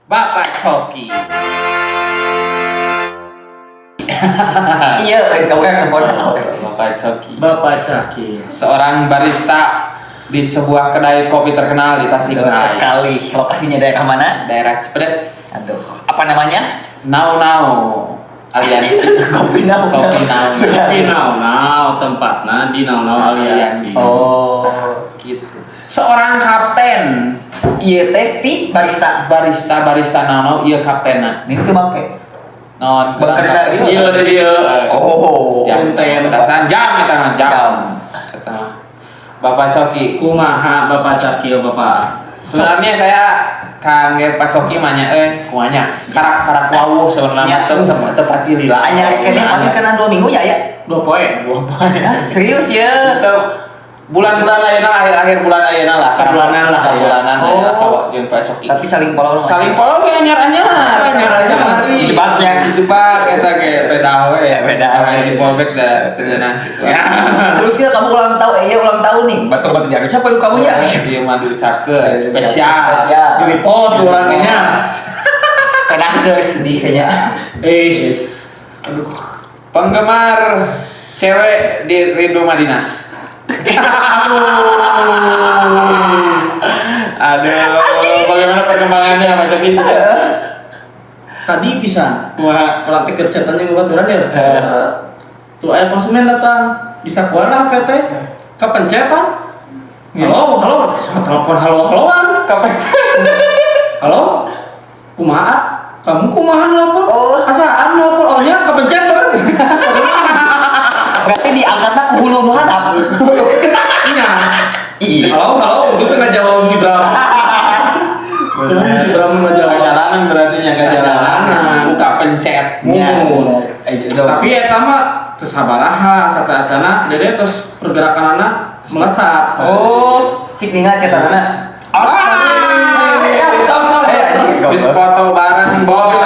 Bapak Coki. Iya, kamu kan bodoh. Bapak Coki. Bapak Caki. Seorang barista di sebuah kedai kopi terkenal di Betul Tasikmalaya. sekali. Lokasinya daerah mana? Daerah Cipedes. Aduh, apa namanya? Nau Nau Aliansi. Kopi Nau. Kopi Nau. Kopi Nau Nau, tempatna di Nau Nau Aliansi. Oh, Gitu. Seorang kapten. Iya teh ti barista. Barista barista Nau Nau, iya kaptenna. Ini tuh make. Non, Bang kereta. Iya, ada dia. Oh. Jam. Enten. Perasaan jam eta mah jam. Jam. Eta mah. Bapak Coki. Kumaha Bapak Cakil, Bapak? Sebenarnya saya kangge Pak Coki mah nya kumaha nya, karak karak wawuh sebenarnya Ya. teu teu tepati lila. Anyar kene paling kena 2 minggu ya ya. 2 poe. 2 poe. Hah, serius ya? Teu bulan-bulan ayeuna, akhir-akhir bulan ayeuna lah. Sabulanan lah, ya. Sabulanan Oh. ayeuna kawa jeung Pak Coki. Tapi saling follow dong. Saling follow ge anyar-anyar. Anyar-anyar. Dijebaknya. Dijebak eta ge beda we. Beda we. Di fallback da teu ngeunah gitu. Ya. Terus kita kamu ulang tahun, iya ulang tahun nih. Batur-batur jangan siapa lu kamu ya? Iya mah diucapkeun spesial. Spesial. Di repost orangnya. Pedah ke sedih kayaknya. Eh. Aduh. Penggemar cewek di Rindu Madinah. Aduh, bagaimana perkembangannya Pak Coki? Tadi pisan. Wah, Urang teh keur chatan jeung babaturan ya. Tuh aya konsumen datang, disakuan lah PT. Kepencet ah. Halo, halo, sama telepon halo haloan. Kepencet. Halo? Kumaha? Kamu kumaha nelpon? Oh. Asaan nelpon? Oh nya kepencet kan? Berarti diangkatnya ke hulu nu handap. Nya. Iya. Halo, halo, itu tengah jawab si Bram. Si Bram nggak jawab. Jalanan berarti nya ke jalanan. Jalanan. Buka pencet. Mun. Eh, dong. Tapi eta mah terus sabaraha sateuacana dede terus pergerakan anak melesat. Oh, cik ningal cetakanna. Terus foto bareng, bos.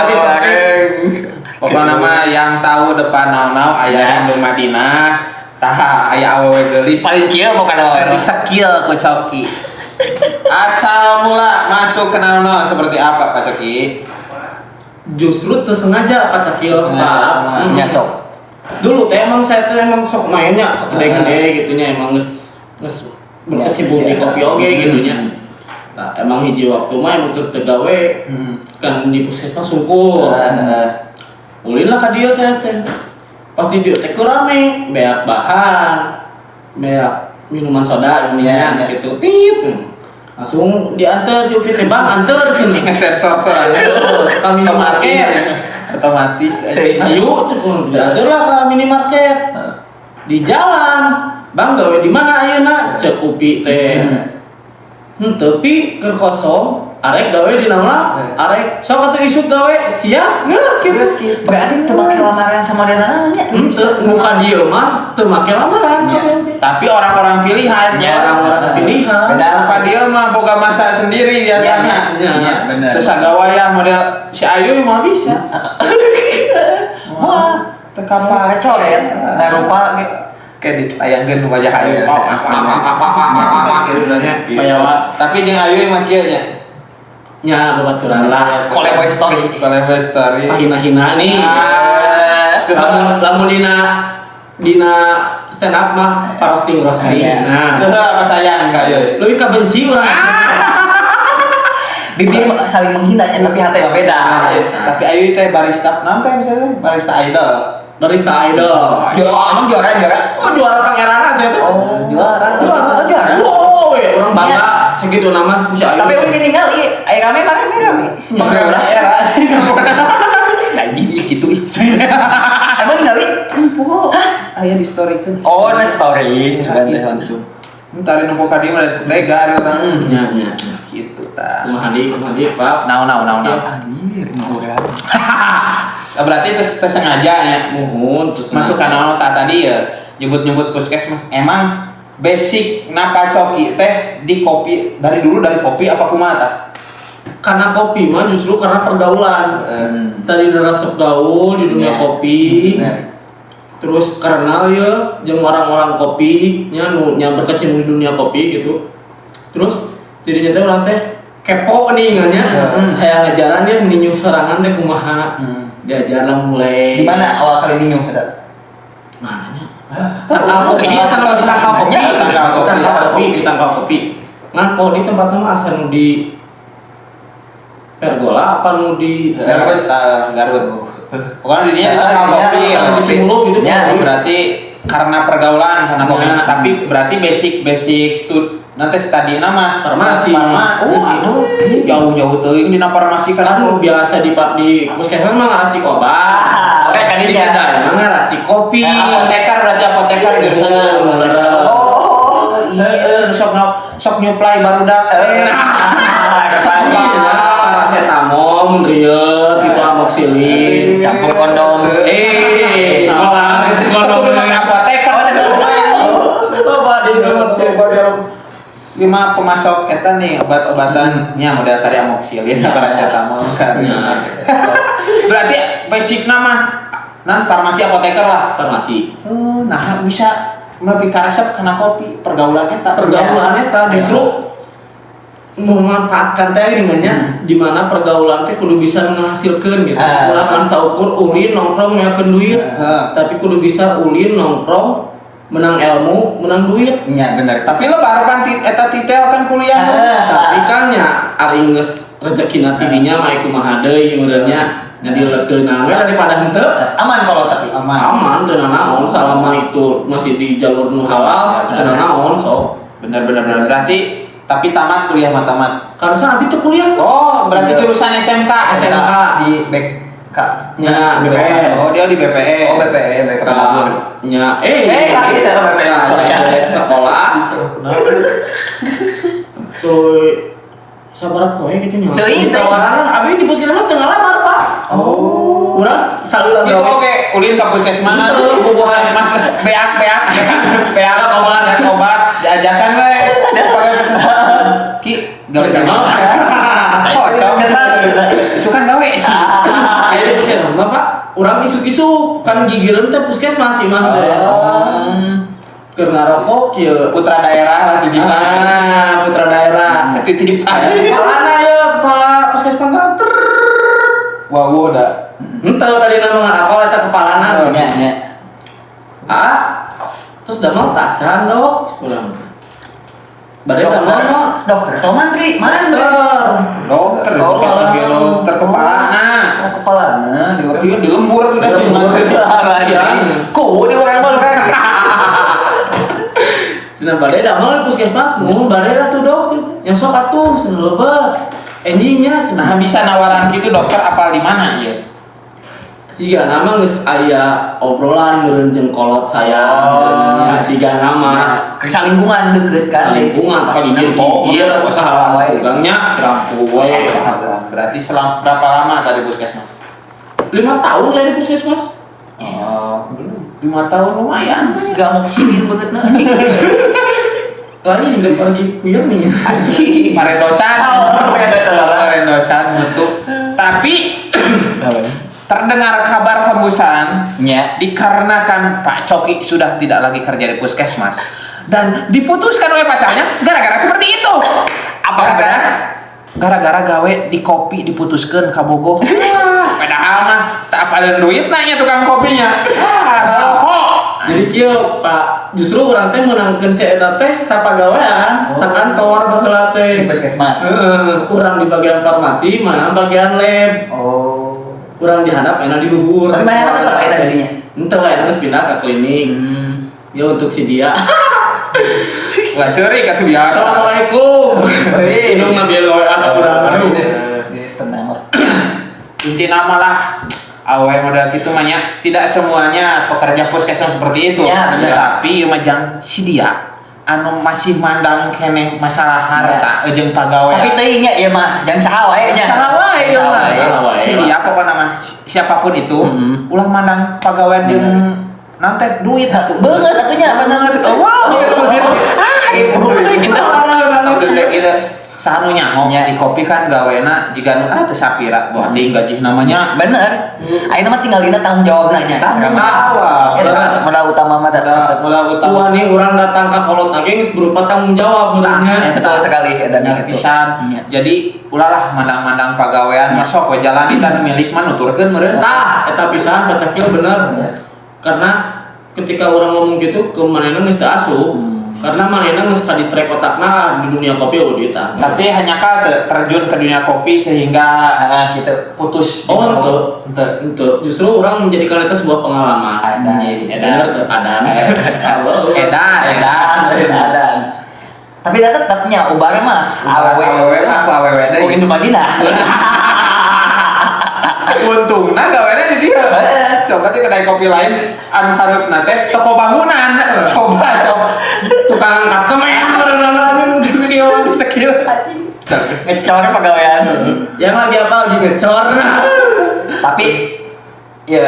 Pokoknya mah yang tahu depan Nau Nau aya Ya. Rindu Madinah, tah aya awewe geulis. Paling kieu bukan apa. Skill ku Coki. Asal mula masuk ke Nau Nau seperti apa, Pak Coki? Justru tersengaja, Pak Cakil. Tersengaja. Pak. Ya sok. Dulu teh emang saya tuh emang sok mainnya ke gede-gede gitu nya, emang geus geus berkecimpung di kopi oge gitu nya. Nah, emang hiji waktu mah emang keur teu gawe kan di puskesmas sungkul. Ulin lah ka dieu saya teh. Pasti dieu teh keur rame, beak bahan, beak minuman soda, minyak gitu. Tit. Langsung diantar si Upi teh, "Bang, anter," cenah. Nge-sensor soalnya. Ke minimarket. Otomatis aja. Ayo, cukup diantar lah ke minimarket. Di jalan, "Bang, gawe di mana ayeuna?" cek Upi teh. "Henteu pi, keur kosong, arek gawe di naon? Arek sok atuh isuk gawe, siap." Geus gitu. Berarti teu make lamaran sama dia namanya. Henteu, muka dieu mah teu make lamaran Ya. kabeh oge. Tapi orang-orang pilihan. Ya. Orang-orang pilihan. Beda. Muka dia mah boga masa sendiri biasanya. Ya, Ya, bener. Terus agak model si Ayu mah bisa. Wah, Teka apa? coret. Nah, rupa ge. Kayak ditayangkeun wajah Ayu. Iya. Oh, apa Gitu nya. Payawa. Tapi jeung Ayu mah kieu nya. Nya babaturan lah. Koleboy story. Kalau story. Hina-hina nih. Ah, Lamun lamun dina dina stand up mah roasting roasting. Iya. Nah, Keheula apa sayang ka Ayu? lebih kabenci urang. Bibir saling menghina nya, tapi hati mah beda. Ah, iya. Tapi Ayu teh barista, naon teh misalnya? Barista idol. Barista idol. Juara, emang juara juara. Oh, juara pangeran saya tuh. Oh, juara. Juara, oh, juara. Wow, we, urang bangga segitu nama ku si Ayu. Tapi urang ningali aya rame rame rame. Tapi urang era sih. Anjing ih gitu ih. Emang ningali? Empo. Aya di storykeun. Oh, na story sudah teh langsung. Entar nempo ka dieu mah tega ari urang. Nya nya. Gitu tah. Kumaha deui, kumaha deui, Pak? Naon naon naon naon. Anjir, urang. Nah, berarti terus sengaja ya Muhun terus masuk ke naon tah tadi ya, nyebut-nyebut puskesmas emang basic napa Coki teh di kopi dari dulu, dari kopi apa kumaha tah? Karena kopi mah justru karena pergaulan. Tadi resep gaul di dunia kopi. Bener. Terus karena ya jeung orang-orang kopi nya nu nya berkecimpung di dunia kopi gitu. Terus jadinya teh urang teh Kepo nih nya. Hayang ngajaran dia ninyuh sorangan teh kumaha. Diajar lah mulai. Di mana awal kali ninyuh eta? Mana nya? Tangkal kopi, asal di tangkal kopi, Tangkal kopi. Tangkal kopi, di tangkal kopi. Ngan po di tempatnya mah asa nu di pergola apa nu di Garut, Garut. Pokoknya di dinya di tangkal kopi. Ya, di Cimulu gitu. Ya, Po. Berarti karena pergaulan, karena kopi. Nah. Tapi berarti basic basic stud nanti studi nama Farmasi. Oh, aduh, jauh-jauh teuing dina farmasi Kan kan. biasa di puskesmas mah ngaracik obat. Ah, oke kan Di ini ya. kedai mah ngaracik kopi. Eh, apoteker berarti apoteker di sana. Oh, iya, sok sok nyuplai barudak. Nah, Iya, paracetamol, mun rieut, gitu amoxicillin. Campur kondom. Eh, malah itu kondom. Kudu make apoteker. Coba di Lima pemasok eta nih obat-obatan nya model tadi amoxicillin, paracetamol kan. Ya. Berarti basic nama nan farmasi apoteker lah. Farmasi. Oh, nah bisa lebih karesep kena kopi pergaulan eta. Pergaulan eta justru memanfaatkan teh dengannya di mana pergaulan teh kudu bisa menghasilkan gitu. Ah. Ulah ngan saukur ulin nongkrong nyakeun duit, Heeh. tapi kudu bisa ulin nongkrong menang ilmu, menang duit. Ya, bener. Tapi lebar kan eta titel kan kuliah. Ah. Tapi kan nya ari geus rezekina tidinya mah kumaha deui meureun nya. Jadi leukeunana we daripada henteu. Aman kalau tapi. Aman. Aman teu nanaon selama itu masih di jalur nu halal, teu nanaon sok. Bener bener bener. Berarti tapi tamat kuliah mah tamat. Karena abi tuh kuliah. Oh, berarti Iya. jurusan SMK. SMK. Di BK. Nya BPN. Oh, dia di BPE. Oh, BPE, BK Bogor. Nya eh Eh, gitu, BPN. Nah, nya beres sekolah. Tuh sabar poe gitu nya. Teuing, teuing. Ditawaran lah, abi di puskesmas teu ngalamar, Pak. Oh. Urang salula Itu gawe. oke, ulin ke puskesmas. Betul. Puskesmas beak beak beak Beak obat. Beak obat diajakan we. Pakai puskesmas. Ki, gawe di mana? Oh, sok. Isukan gawe. Aya di puskesmas mah, Pak. Urang isuk-isuk kan gigireun teh puskesmas sih mah teh. Oh. Keur ngarokok kieu. Putra daerah lah titipan. Ah, putra daerah. Titipan. Kepala ya, kepala puskesmas teh. Wah, wow, dah. Henteu tadi nama ngan apal eta kepalana. Nya, nya. Ah, terus damel tak acan dok, urang. Bade damel mah. Dokter atau mantri? Mana? Dokter. Dokter, Oh, puskesmas ge dokter kepala. Nah, Oh, kepalana di tapi kan di lembur tuh dah. Di lembur. Iya. Ku di urang mah kan. Cenah bade damel di puskesmas, mun bade atuh dok. Nya sok atuh cenah lebet. Endingnya cenah. Nah, bisa nawaran gitu dokter apal di mana ieu? Siga nama geus aya obrolan meureun jeung kolot saya. Oh. Ya siga nama. Nah, ke lingkungan deket kan. Lingkungan Pasti gigir-gigir nempok, salah wae. tukangnya kerapu we. Berarti selang berapa lama tadi puskesmas? 5 tahun saya di puskesmas. Oh, belum. 5 tahun lumayan. Gak mau kesini banget nah anjing. Lagi nggak lagi puyer nih. Parendosan. Parendosan mutu. Tapi terdengar kabar hembusan Nya. dikarenakan Pak Coki sudah tidak lagi kerja di puskesmas dan diputuskan oleh pacarnya gara-gara seperti itu. Apa Gara-gara gara-gara gawe di kopi diputuskan kabogoh. Wah, padahal mah tak ada duit nanya tukang kopinya. Ah, rokok. Jadi kieu Pak, justru urang teh meunangkeun si eta teh sapagawean, sakantor baheula teh. Di puskesmas. Heeh, urang di bagian farmasi, mana bagian lab. Oh. Urang di handap enak di luhur. Tapi bayar tetap eta dirinya. Henteu eta geus pindah ke klinik. Ya untuk si dia. Lah ceurik atuh biasa. Assalamualaikum. Wih. Minum ngambil gawean urang aduh. Tenang lah. Inti nama lah awe model gitu mah nya, tidak semuanya pekerja puskesmas seperti itu. Ya, bener. Tapi ieu mah jang si dia anu masih mandang keneh masalah harta jeung pagawean. Tapi teuing nya ieu mah jangan saha wae nya. Saha wae ieu mah. Saha wae. Si dia pokokna mah siapapun itu ulah mandang pagawean jeung nanti duit Hah, beungeut atuh nya bener. Oh, wow. Ah, ibu gitu. Maksudnya gitu. Saha nu nyaho di kopi kan gawena jiga nu teu sapira boh teuing gaji namanya. Bener. Ayeuna mah tinggal dina tanggung jawabna nya. Tanggung jawab. Eta modal utama mah tetep. Modal utama. Tuh nih orang datang ke kolot lagi geus berupa tanggung jawab benernya. Betul sekali eta Bener gitu. Pisan. Jadi ulah lah mandang-mandang pagawean masuk we jalani dan milik mah nuturkeun meureun. Tah, eta pisan Pacakil bener. Karena ketika orang ngomong gitu ke manehna geus teu asup. Karena manehna geus kadistrek otakna di dunia kopi eueuh duitan. Tapi hanya kal terjun ke dunia kopi sehingga gitu. Putus. Oh, ente. Ente. Ente. Justru orang menjadikan itu sebuah pengalaman. Ada. Bener tuh, ada. Halo. Edan, edan. Edan. Tapi da tetepnya ubar mah Awewe, awewe mah aku awewe deui. Ku Indu Madinah. Untungna gawena di dieu. Coba di kedai kopi lain anu hareupna teh toko bangunan. Coba coba. Tukang angkat semen beneran anjing skill. Skill. Ngecor pegawaian. Yang lagi apa lagi ngecor. Tapi ya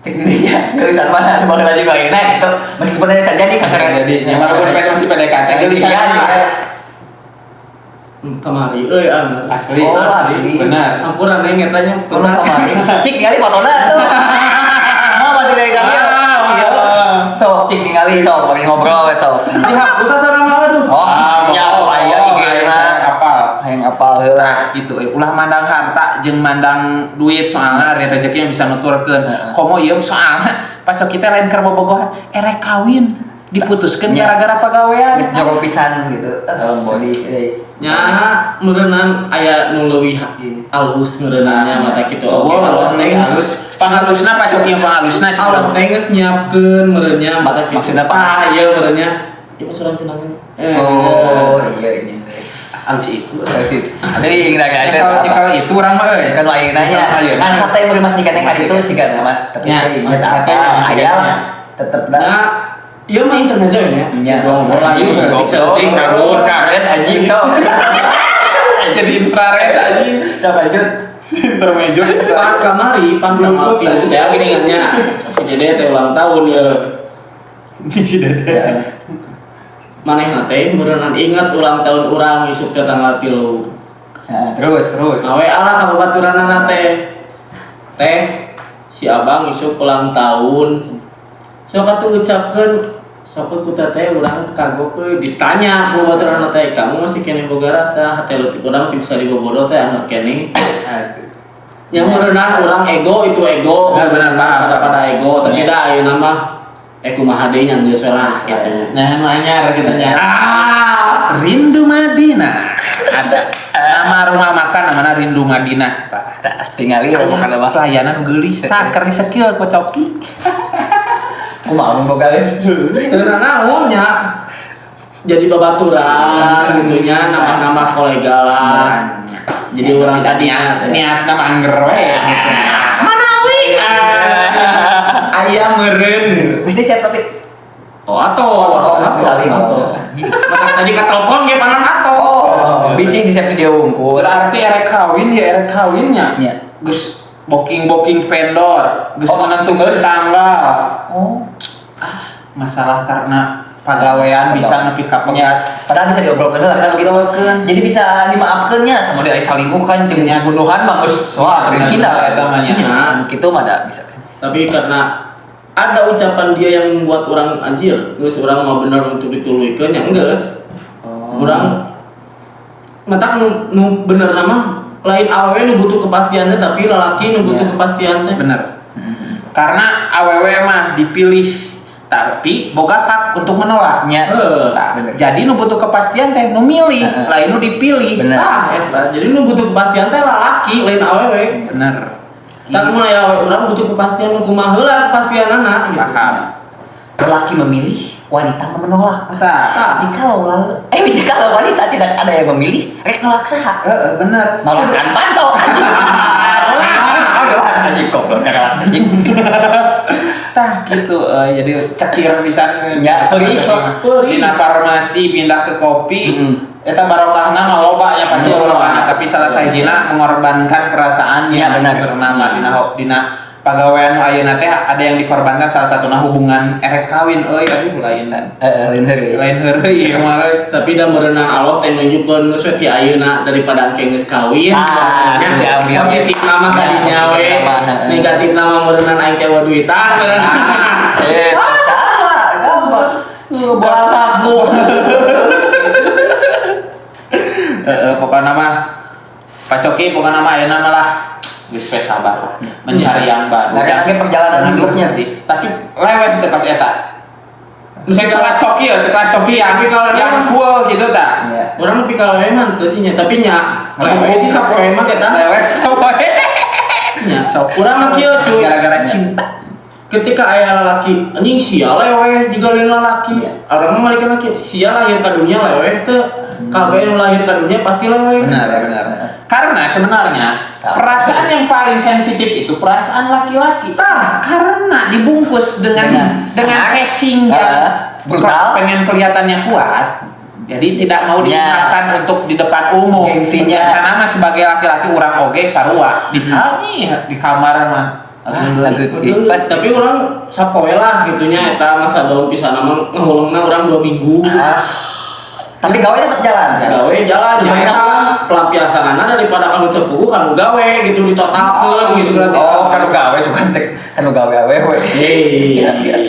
cek dirinya gelisan mana anu bakal juga enak gitu. Meskipun ada jadi kakak Jadi, yang walaupun masih PDKT gelisan Iya, mah. iya. Kamari euy anu. Asli. Oh, Asli. asli. Benar. Ampura neng etanya Pernah kemarin. Cik ningali fotona tuh. Mau mati dari kami. Ah, Iya. Sok cik ningali sok bari ngobrol we sok. Dihapus asa nama aduh. Oh, nya aya IG-na. Apal. Hayang apal heula. Nah, gitu ulah mandang harta jeung mandang duit soalnya ari rezeki yang bisa nuturkeun. Komo ieu soalnya pacok kita lain keur bobogohan erek kawin diputuskeun gara-gara pagawean. Geus joko pisan gitu. Sedih euy. Nya meureunnan aya nu leuwih alus meureunannya mata kitu oge. Oh, Allah teh geus- halus. Pangalusna pacok ieu pangalusna cek Allah urang. teh geus nyiapkeun meureunnya mata kitu. Maksudna apa? Ah, ieu meureunnya. Ieu mah urang tunangan. Oh, iya ini. Halus itu. Halus itu. Jadi nggak ada Kalau itu urang mah euy. Kan lain nanya. Ayeuna. Kan hate yang masih kan yang itu sih kan mah. Tapi Ya, ya masih apa hate yang masih aya kan. lah. Tetep dah. Nah, ieu mah intermezzo ya. Nya. Ngobrol lagi. Anjing, goblok. Saeutik kabur. Karet anjing sok. Jadi infrared anjing. Coba lanjut. Intermezzo. Pas kamari pan tanggal 3 teh gini nya. Si Dede teh ulang tahun ya. Si Dede. Manehna teh meureunnan inget ulang tahun urang isuk teh tanggal 3. Nah, terus Terus. Ngawe ala ka babaturanana teh. Teh si abang isuk ulang tahun. Sok atuh ucapkeun sok ku teteh urang kagok euy ditanya ku babaturanana teh kamu masih keneh boga rasa hate leutik urang teu bisa dibobodo teh anger keneh. Yang meureunan urang ego itu ego. Benar, benar, paham. Pada ego tapi dah ayeuna mah kumaha deui nya geus we lah gitu. Nah, nu anyar gitu nya. Ah, Rindu Madinah. Ada nama rumah makan namanya Rindu Madinah. Tah, tingali we bukan apa. Pelayanan geulis tah keur skill ku coki. Kumaha mun boga euy? Terus naon nya? Jadi babaturan gitu nya, nambah-nambah kolega lah. Jadi orang tadi niat niat nama angger we gitu. Manawi. Ayam meureun. Mesti siap tapi. Oh, atos. Oh, misalnya ngomong. Maka tadi ka telepon ge panan atos. Oh, bisi di siap video wungkul. Berarti erek kawin ya erek kawinnya. Nya. Geus booking-booking vendor, geus Oh, menentukeun tanggal. Oh. Masalah karena pagawean bisa nepi ka pegat. Padahal bisa diobrolkeun heula kan gitu. Jadi bisa dimaafkeun nya sama dia salingkuh kan jeung bunuhan mah geus wah kriminal Eta mah nya. Nya. Kitu mah da bisa. Tapi karena ada ucapan dia yang membuat orang anjir, geus urang mah bener untuk dituluykeun nya geus. Urang matak nu bener nama lain awewe nu butuh kepastian teh tapi lalaki nu butuh Iya. kepastian teh. Bener. Karena awewe mah dipilih tapi boga hak untuk menolak. Nya. Heeh. Tah, Bener. jadi nu butuh kepastian teh nu milih, lain nu dipilih. Bener. Tah eta. Jadi nu butuh kepastian teh lalaki lain awewe. Bener. Tak mulai awewe urang butuh kepastian nu kumaha heula kepastianana gitu. Paham. Lelaki memilih, wanita menolak. Tah. Tah. Jikalau wanita tidak ada yang memilih, rek nolak saha? Heeh, bener. Nolak kan panto anjing. Anjing goblok anjing. Tah gitu jadi cekir pisan Ya, perih. Perih. Dina farmasi pindah ke kopi. Eta barokahna mah loba ya pasti Loba. barokahna tapi salah sahijina mengorbankan perasaannya Ya, benar. bernama dina dina Pagawean nu ayeuna teh ada yang dikorbankan, salah satuna hubungan erek kawin euy, aduh, lain. Heeh, lain heureuy. Lain heureuy ieu mah euy. Tapi da meureunan Allah teh nunjukkeun geus we ti ayeuna daripada engke geus kawin. Ah, Ya, diambil. positif nama Ya, kadinya we. Positif nama, heeh. Negatif nama meureunan aing teh duitan meureun. Eh, salah, gampang. Galakmu. Heeh, pokokna mah Pak Coki, pokokna mah ayeuna mah lah geus we sabar lah mencari yang baru. Nah, kan perjalanan Jangan hidupnya. bersedih. Tapi lewat teu pas eta. Sekelas Coki ya, sekelas Coki yang Tapi kalau yang cool gitu tak? Ya. Urang lebih kalau emang teu sih nya, tapi nya lewe sih sapoe mah eta. Lewat sapoe. Nya. Urang mah kieu, cuy. Gara-gara cinta. Ketika aya lalaki anjing sia lewe digalin lalaki. Iya. Urang mah malikeun laki sia lahir ka dunia lewe teu. Kabeh nu lahir ka dunia pasti lewe. Benar, benar. Karena sebenarnya perasaan yang paling sensitif itu perasaan laki-laki. Tah. Karena dibungkus dengan Dengan dengan sangat, casing yang brutal. Pengen kelihatannya kuat. Jadi tidak mau diungkapkan untuk di depan umum. Gengsinya. Biasana mah sebagai laki-laki urang oge sarua. Di nih di kamar mah. Ah, lagu Betul, pasti. Tapi urang sapoe lah gitunya eta masa daun pisan mah ngahulengna urang 2 minggu. Ah. Tapi gawe tetap jalan kan? Gawe jalan ya, Lumayan. eta pelampiasanana daripada kanu teu puguh kanu gawe gitu ditotalkeun gitu berarti. Oh, kan gawe suka tek kan gawe awewe. Hei,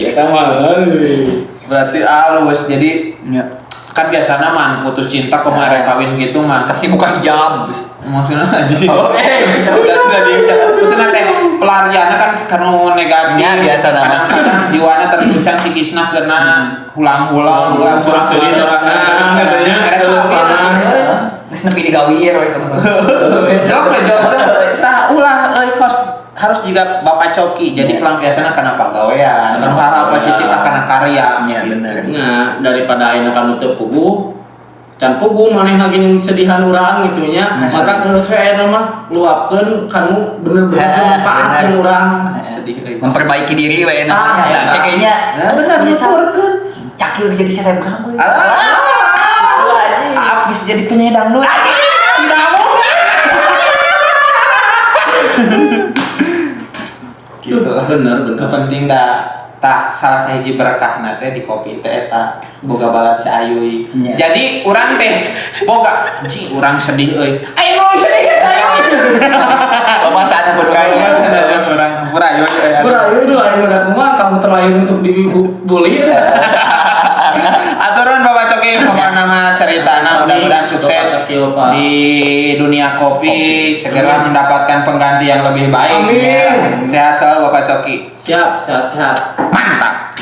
eta mah euy. Berarti halus. Jadi Ya. kan biasanya mah putus cinta kemarin kawin gitu mah. Kasih buka hijab. Maksudnya aja sih. Oh, eh. Udah sudah di maksudnya teh pelariannya kan kanu negatif. Ya, biasa nama. Kadang-kadang jiwana terguncang, psikisna kena hulang-hulang, Hulang, sedih sorangan, katanya. Erek kawin. Panah. Geus nepi digawir we kamu. Jawab we, jawab. Tah ulah euy, kos harus juga Bapak Coki. Jadi Ya. pelampiasannya karena pagawean, karena hal-hal positif lah, karena karya. Ya bener. Nah, daripada ayeuna kanu teu puguh, can puguh maneh lagi sedihan urang gitu nya. Nah, Maka geus we ayeuna mah luapkeun kanu bener-bener Heeh, manfaatkeun bener. urang. Sedih euy. Memperbaiki diri we Ah, namanya. eta. Nah, kayaknya Nah, bener menyesal. nuturkeun. Cakil jadi selebgram euy. Alah. Aap bisa jadi penyanyi dangdut. Tidak mungkin. Gitu lah. Bener, bener. Nu penting dah tah salah sahiji berkah teh di kopi teh eta boga balad si Ayuy. Nya. Jadi urang teh boga ji urang sedih euy. Ayo mau sedih ke saya. Lepasan Kalau urang pura Ayuy euy. Bro, ayo dulu, ayo udah kumaha kamu terlahir untuk dibully. Aturan Bapak Coki, pokoknya nama ceritana mudah-mudahan sukses Bapak Coki, Bapak. di dunia kopi, segera mendapatkan pengganti yang lebih baik. Amin. Sehat selalu, Bapak Coki. Siap, sehat, sehat. Mantap.